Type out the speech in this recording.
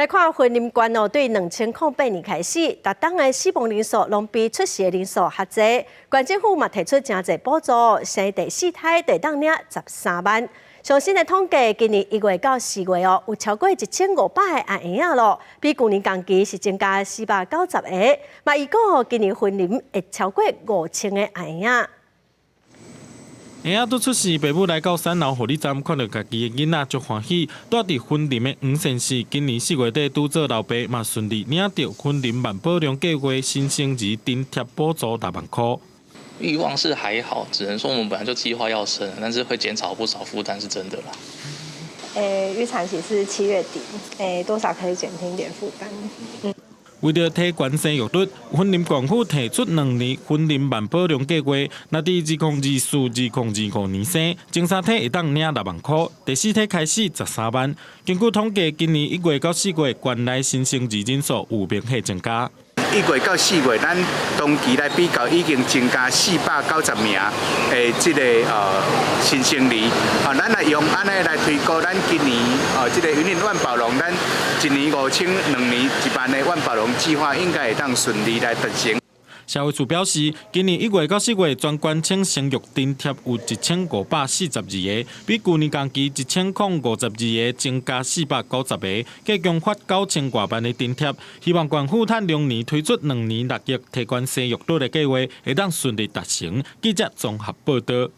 來看雲林縣哦，對2008年開始，逐冬的死亡人數攏比出世的人數較濟。縣政府嘛提出誠濟補助，生第四胎會當領13萬。上新的統計，今年1月到4月哦，有超過1500個阿嬰仔咯，比舊年同期是增加490個。嘛，預估今年雲林會超過5000個阿嬰仔。嬰仔拄出世，爸母來到產後護理站，看著家己的囡仔足歡喜。住佇雲林的黃先生，今年4月底拄做老爸，嘛順利領著雲林萬寶龍計畫新生兒津貼補助6萬箍。欲望是還好，只能說我們本來就計劃要生，但是會減少不少負擔，是真的啦。欸，預產期是7月底，欸，多少可以減輕點負擔。嗯。為著提懸生育率，雲林縣府提出2年雲林萬寶龍計劃，若佇2024、2025年生，前三胎會當領6萬箍，第四胎開始13萬。根據統計，今年1月到4月，縣內新生兒人數有明顯增加。 1月到4月，咱同期來比較已經增加490名的這个新生兒。啊，咱來用按呢來推估，咱今年這个雲林萬寶龍，咱一年5000，2年1萬的萬寶龍計劃應該會當順利來達成。社會處表示，今年1月到4月，全縣請生育津貼有1542個，比舊年同期1052個增加490個，計共發9000外萬的津貼。希望縣府趁龍年推出2年6億提懸生育率的計劃，會當順利達成。記者綜合報導。